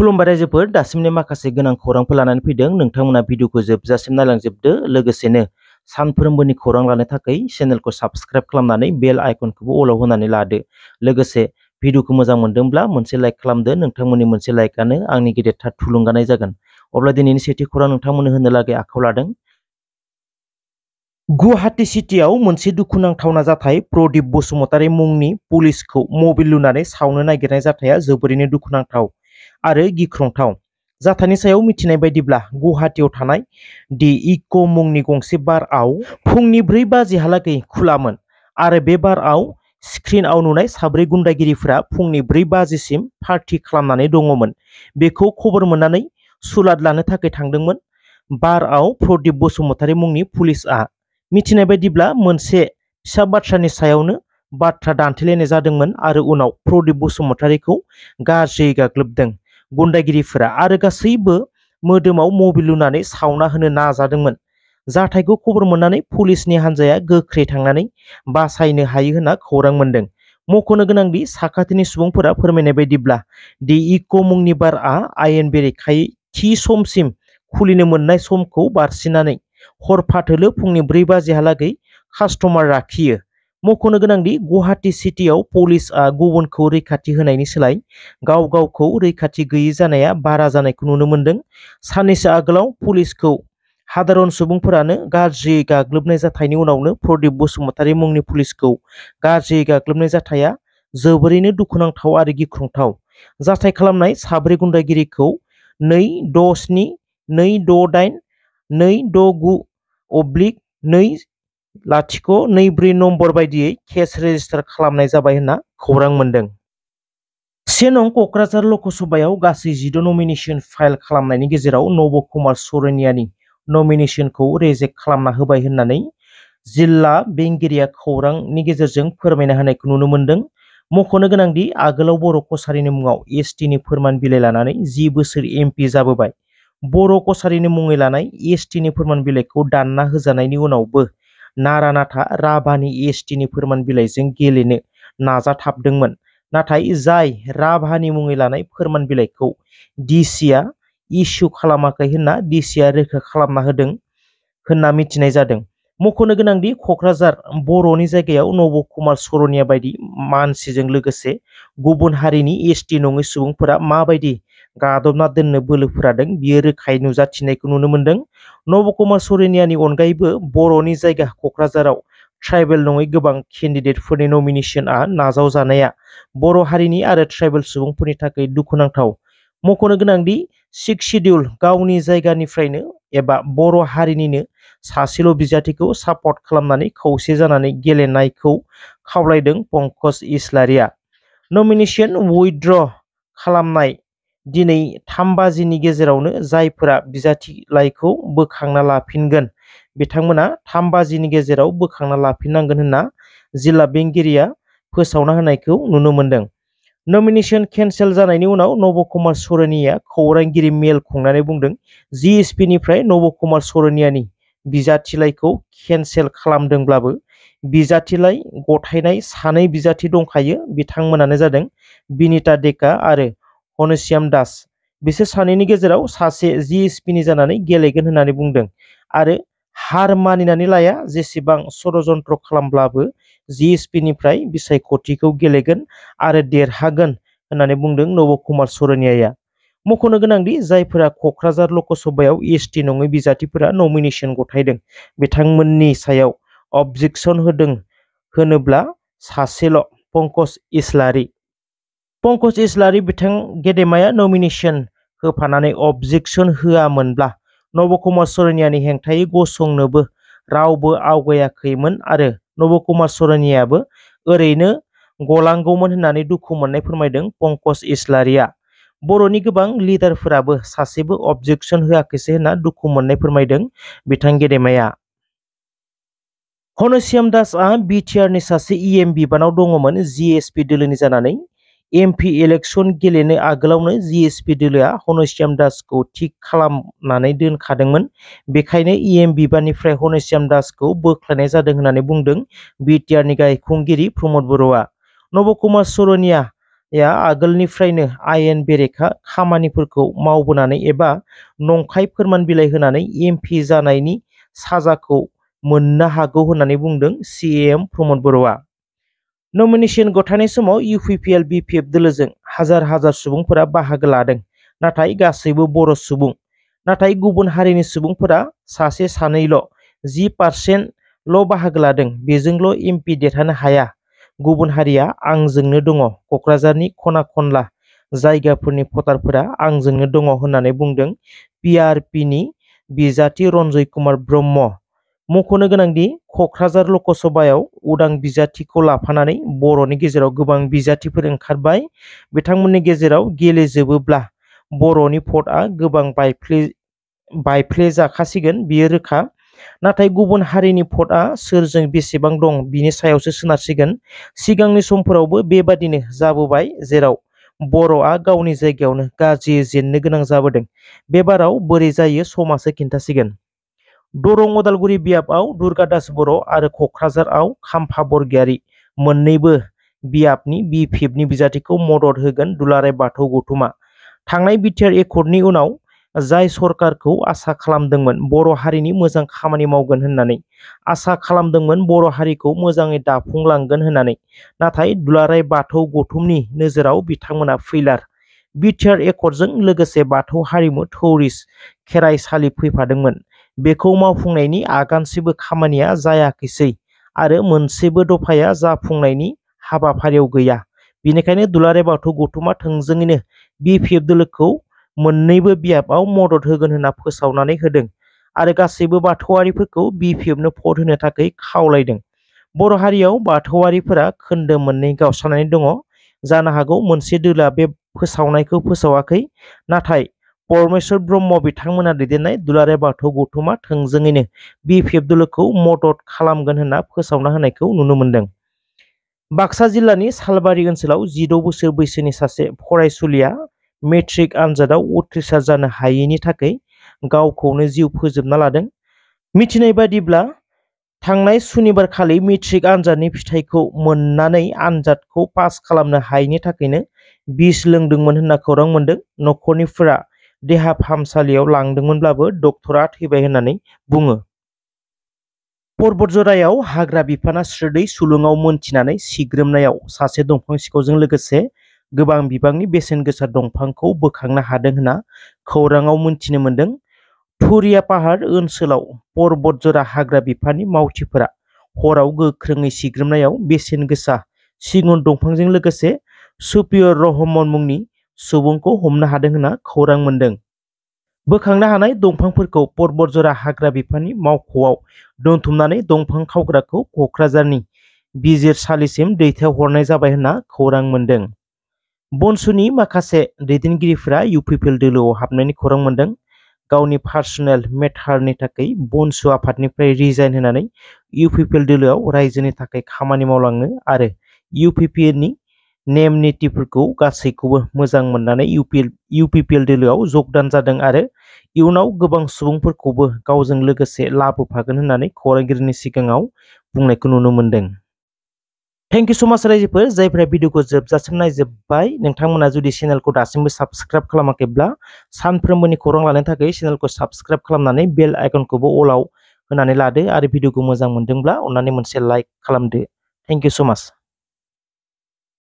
खुलुमबाय रायजोफोर दासिमनि माखासे गोनां खौरांफोर लानानै फैदों नोंथांमोना भिडिअखौ जोबजासिम नायलांजोबदो लोगोसेनो सानफ्रोमबोनि खौरां लानो थाखाय चेनेलखौ साबस्क्राइब खालामनानै बेल आइकनखौबो अलाव होनानै लादो लोगोसे भिडिअखौ मोजां मोनदोंब्ला मोनसे लाइक खालामदो नोंथांमोननि मोनसे लाइकआनो आंनि गेदेरथार थुलुंगानाय जागोन अब्ला दिनैनि सेथि खौरां नोंथांमोननो होनो लागै आखायाव लादों गुवाहाटी सिटीआव मोनसे दुखुनांथावना जाथाय प्रदीप बसुमतारी मुंनि पुलिसखौ मबिल लुनानै सावनो नागिरनाय जाथाया जोबोरैनो दुखुनांथाव आरो गिख्रंथाव जाथायनि सायाव मिथिनाय बायदिब्ला गुवाहाटीआव थानाय दि इक' मुंनि गंसे बारआव फुंनि 4 बाजिहालागै खुलामोन आरो बे बारआव स्क्रिनआव नुनाय साब्रै गुन्दागिरिफोरा फुंनि 4 बाजिसिम पार्टी खालामनानै दङमोन बेखौ खबर मोननानै सुलाद लानो थाखाय थांदोंमोन बारआव प्रदीप बसुमतारी मुंनि पुलिसआ मिथिनाय बायदिब्ला मोनसे फिसा बाथ्रानि सायावनो बाथ्रा दान्थेलायनाय जादोंमोन आरो उनाव प्रदीप बसुमतारीखौ गाज्रियै गाग्लोबदों गुन्दागिरिफोरा आरो गासैबो मोदोमाव मबिल लुनानै सावना होनो नाजादोंमोन जाथायखौ खबर मोननानै पुलिसनि हान्जाया गोख्रै थांनानै बासायनो हायो होनना खौरां मोनदों मख'नो गोनांदि साखाथिनि सुबुंफोरा फोरमायनाय बायदिब्ला दि इक' मुंनि बारआ आयेन बेरेखायै थि समसिम खुलिनो मोननाय समखौ बारसिनानै हरफाथोलो फुंनि 4 बाजिहालागै कास्टमार लाखियो मख'नो गोनांदि गुवाहाटी सिटीआव पुलिसआ गुबुनखौ रैखाथि होनायनि सोलाय गाव गावखौ रैखाथि गैयै जानाया बारा जानायखौ नुनो मोनदों साननैसो आगोलाव पुलिसखौ साधारन सुबुंफोरानो गाज्रियै गाग्लोबनाय जाथायनि उनावनो प्रदीप बसुमतारी मुंनि पुलिसखौ गाज्रियै गाग्लोबनाय जाथाया जोबोरैनो दुखुनांथाव आरो गिख्रंथाव जाथाय खालामनाय साब्रै गुन्दागिरिखौ 267 268 269/2024 नम्बर बायदियै केस रेजिस्टार खालामनाय जाबाय होनना खौरां मोनदों 1 नं क'क्राझार लकसभायाव गासै 16 नमिनेशन फाइल खालामनायनि गेजेराव नब कुमार सरेनियानि नमिनेशनखौ रिजेक्ट खालामना होबाय होननानै जिल्ला बेंगिरिया खौरांनि गेजेरजों फोरमायना होनायखौ नुनो मोनदों मख'नो गोनांदि आगोलाव बर' कसारीनि मुङाव एसटिनि फोरमान बिलाइ लानानै 10 बोसोर एमपि जाबोबाय बर' कसारीनि मुङै लानाय एसटिनि फोरमान बिलाइखौ दानना होजानायनि उनावबो नारा नाथा राभानि एसटिनि फोरमान बिलाइजों गेलेनो नाजाथाबदोंमोन नाथाय जाय राभानि मुङै लानाय फोरमान बिलाइखौ डिसिआ इस्यु खालामाखै होनना डिसिआ रोखा खालामना होदों होनना मिथिनाय जादों मख'नो गोनांदि क'क्राझार बर'नि जायगायाव नब कुमार सरेनिया बायदि मानसिजों लोगोसे गुबुन हारिनि एसटि नङै सुबुंफोरा माबायदि गादबना दोननो बोलो फोरादों बियो रोखायै नुजाथिनायखौ नुनो मोनदों नब कुमार सरेनियानि अनगायैबो बर'नि जायगा क'क्राझाराव ट्राइबेल नङै गोबां केन्डिडेटफोरनि नमिनेशनआ नाजावजानाया बर' हारिनि आरो ट्राइबेल सुबुंफोरनि थाखाय दुखुनांथाव मख'नो गोनांदि 6 शिड्युल गावनि जायगानिफ्रायनो एबा बर' हारिनिनो सासेल' बिजाथिखौ सापर्ट खालामनानै खौसे जानानै गेलेनायखौ खावलायदों पंकज इस्लारिया नमिनेशन उइथड्र खालामनाय दिनै 3 बाजिनि गेजेरावनो जायफोरा बिजाथिलाइखौ बोखांना लाफिनगोन बिथांमोना 3 बाजिनि गेजेराव बोखांना लाफिननांगोन होनना जिल्ला बेंगिरिया फोसावना होनायखौ नुनो मोनदों नमिनेशन केन्सेल जानायनि उनाव नब कुमार सरेनिया खौरांगिरि मेल खुंनानै बुंदों जिएसपिनिफ्राय नब कुमार सरेनियानि बिजाथिलाइखौ केन्सेल खालामदोंब्लाबो बिजाथिलाइ गथायनाय सानै बिजाथि दंखायो बिथांमोनानो जादों बिनिता डेका आरो हनश्याम दास बिसोर सानैनि गेजेराव सासे जिएसपिनि जानानै गेलेगोन होननानै बुंदों आरो हार मानिनानै लाया जेसेबां षड़यन्त्र खालामब्लाबो जिएसपिनिफ्राय बिसायख'थिखौ गेलेगोन आरो देरहागोन होननानै बुंदों नब कुमार सरेनियाया मख'नो गोनांदि जायफोरा क'क्राझार लकसभायाव एसटि नङै बिजाथिफोरा नमिनेशन गथायदों बिथांमोननि सायाव अबजेक्शन होनोब्ला सासेल' पंकज इस्लारि बिथां गेदेमाया नमिनेशन होफानानै अबजेक्शन होआमोनब्ला नब कुमार सरेनियानि हेंथायै गसंनोबो रावबो आवगायाखैमोन आरो नब कुमार सरेनियाबो ओरैनो गलांगौमोन होननानै दुखु मोननाय फोरमायदों पंकज इस्लारिया बर'नि गोबां लिडारफोराबो सासेबो अबजेक्शन होआखैसै होनना दुखु मोननाय फोरमायदों बिथां गेदेमाया हनश्याम दासआ बिटिआरनि सासे इएम बिबानाव दङमोन जिएसपि दोलोनि जानानै एमपि इलेक्शन गेलेनो आगोलावनो जिएसपि दोलोआ हनश्याम दासखौ थिक खालामनानै दोनखादोंमोन बेखायनो इएम बिबाननिफ्राय हनश्याम दासखौ बोख्लायनाय जादों होननानै बुंदों बिटिआरनि गाहाय खुंगिरि प्रमद बर'आ नब कुमार सरेनिया आगोलनिफ्रायनो आयेन बेरेखा खामानिफोरखौ मावबोनानै एबा नंखाय फोरमान बिलाइ होनानै एमपि जानायनि साजाखौ मोननो हागौ होननानै बुंदों सिएम प्रमद बर'आ। नमिनेशन गथायनाय समाव इउपिपिएल बिपिएफ दोलोजों हाजार हाजार सुबुंफोरा बाहागो लादों, नाथाय गासैबो बर' सुबुं। नाथाय गुबुन हारिनि सुबुंफोरा सासे सानैल' 10% बाहागो लादों, बेजोंल' एमपि देरहानो हाया। गुबुन हारिया आंजोंनो दङ, क'क्राझारनि खना खनला जायगाफोरनि भटारफोरा आंजोंनो दङ होननानै बुंदों पिआरपिनि बिजाथि रन्जय कुमार ब्रह्म। मख'नो गोनांदि क'क्राझार लकसभायाव उदां बिजाथिखौ लाफानानै बर'नि गेजेराव गोबां बिजाथिफोर ओंखारबाय। बिथांमोननि गेजेराव गेलेजोबोब्ला बर'नि भटआ गोबां बायफ्ले जाखासिगोन, बियो रोखा। नाथाय गुबुन हारिनि भटआ सोरजों बेसेबां दं बिनि सायावसो सोनारसिगोन। सिगांनि समफोरावबो बेबादिनो जाबोबाय, जेराव बर'आ गावनि जायगायावनो गाज्रि जेननो गोनां जाबोदों। बेबाराव बोरै जायो समासो खिन्थासिगोन। दरं अदालगुरि बियाबआव दुर्गादास बर' आरो क'क्राझारआव खाम्फा बरगयारी मोन्नैबो बियाबनि बिपिएफनि बिजाथिखौ मदद होगोन दुलाराय बाथौ गौथुमा। थांनाय बिटिआर एकर्डनि उनाव जाय सरकारखौ आसा खालामदोंमोन बर' हारिनि मोजां खामानि मावगोन होननानै, आसा खालामदोंमोन बर' हारिखौ मोजाङै दाफुंलांगोन होननानै, नाथाय दुलाराय बाथौ गौथुमनि नोजोराव बिथांमोना फैलार। बिटिआर एकर्डजों लोगोसे बाथौ हारिमु टुरिस्ट खेराइसालि फैफादोंमोन। बेखौ मावफुंनायनि आगानसेबो खामानिया जायाखैसै आरो मोनसेबो दफाया जाफुंनायनि हाबाफारियाव गैया। बेनिखायनो दुलाराय बाथौ गौथुमा थोंजोङैनो बिपिएफ दोलोखौ मोन्नैबो बियाबआव मदद होगोन होनना फोसावनानै होदों आरो गासैबो बाथौआरिफोरखौ बिपिएफनो भट होनो थाखाय खावलायदों। बर' हारियाव बाथौआरिफोरा खोन्दो मोननै गावस्रानानै दङ। जानो हागौ मोनसे दोलोआ बे फोसावनायखौ फोसावाखै, नाथाय परमेश्वर ब्रह्म बिथांमोना दैदेननाय दुलाराय बाथौ गौथुमा थोंजोङैनो बिपिएफ दोलोखौ मदद खालामगोन होनना फोसावना होनायखौ नुनो मोन्दों। बाक्सा जिल्लानि सालबारि ओनसोलाव 16 बोसोर बैसोनि सासे फरायसुलिया मेट्रिक आनजादाव उथ्रिसार जानो हायैनि थाखाय गावखौनो जिउ फोजोबना लादों। मिथिनाय बादिब्ला थांनाय सुनिबारखालि मेट्रिक आनजादनि फिथाइखौ मोननानै आनजादखौ पास खालामनो हायैनि थाखायनो बिस लोंदोंमोन होनना खौरां मोन्दों। न'खरनिफोरा देहा फाहामसालियाव लांदोंमोनब्लाबो डक्टरा थैबाय होननानै बुङो। पर्बतजरायाव हाग्रा बिफाना स्रोदै सुलुङाव मोनथिनानै सिग्रोमनायाव सासे दंफां सिखावजों लोगोसे गोबां बिबांनि बेसेन गोसा दंफांखौ बोखांनो हादों होनना खौराङाव मोनथिनो मोन्दों। थुरिया पाहार ओनसोलाव पर्बतजरा हाग्रा बिफाननि मावथिफोरा हराव गोख्रोङै सिग्रोमनायाव बेसेन गोसा सिगुन दंफांजों लोगोसे सुपियर रहमान मुंनि सुबुंखौ हमनो हादों होनना खौरां मोन्दों। बोखांनो हानाय दंफांफोरखौ पर्बतजरा हाग्रा बिफाननि मावख'आव दोनथुमनानै दंफां खावग्राखौ क'क्राझारनि बिजिरसालिसिम दैथायहरनाय जाबाय होनना खौरां मोन्दों। बनसुनि माखासे दैदेनगिरिफोरा इउपिपिएल दोलोआव हाबनायनि खौरां मोन्दों। गावनि पार्सनेल मेटारनि थाखाय बनसु आफादनिफ्राय रिजाइन होनानै इउपिपिएल दोलोआव रायजोनि थाखाय खामानि मावलांनो आरो इउपिपिएलनि नेम नितिफोरखौ गासैखौबो मोजां मोननानै इउपिपिएल दोलोआव जगदान जादों आरो इयुनाव गोबां सुबुंफोरखौबो गावजों लोगोसे लाबोफागोन होननानै खौरांगिरिनि सिगाङाव बुंनायखौ नुनो मोन्दों। थेंक इउ सो माच रायजोफोर, जायफोरा भिडिअखौ जोबजासिम नायजोब्बाय। नोंथांमोना जुदि चेनेलखौ दासिमबो साबस्क्राइब खालामाखैब्ला सानफ्रोमबोनि खौरां लानो थाखाय चेनेलखौ साबस्क्राइब खालामनानै बेल आइकनखौबो अलाव होनानै लादो आरो भिडिअखौ मोजां मोनदोंब्ला अन्नानै मोनसे लाइक खालामदो। थेंक इउ सो माच।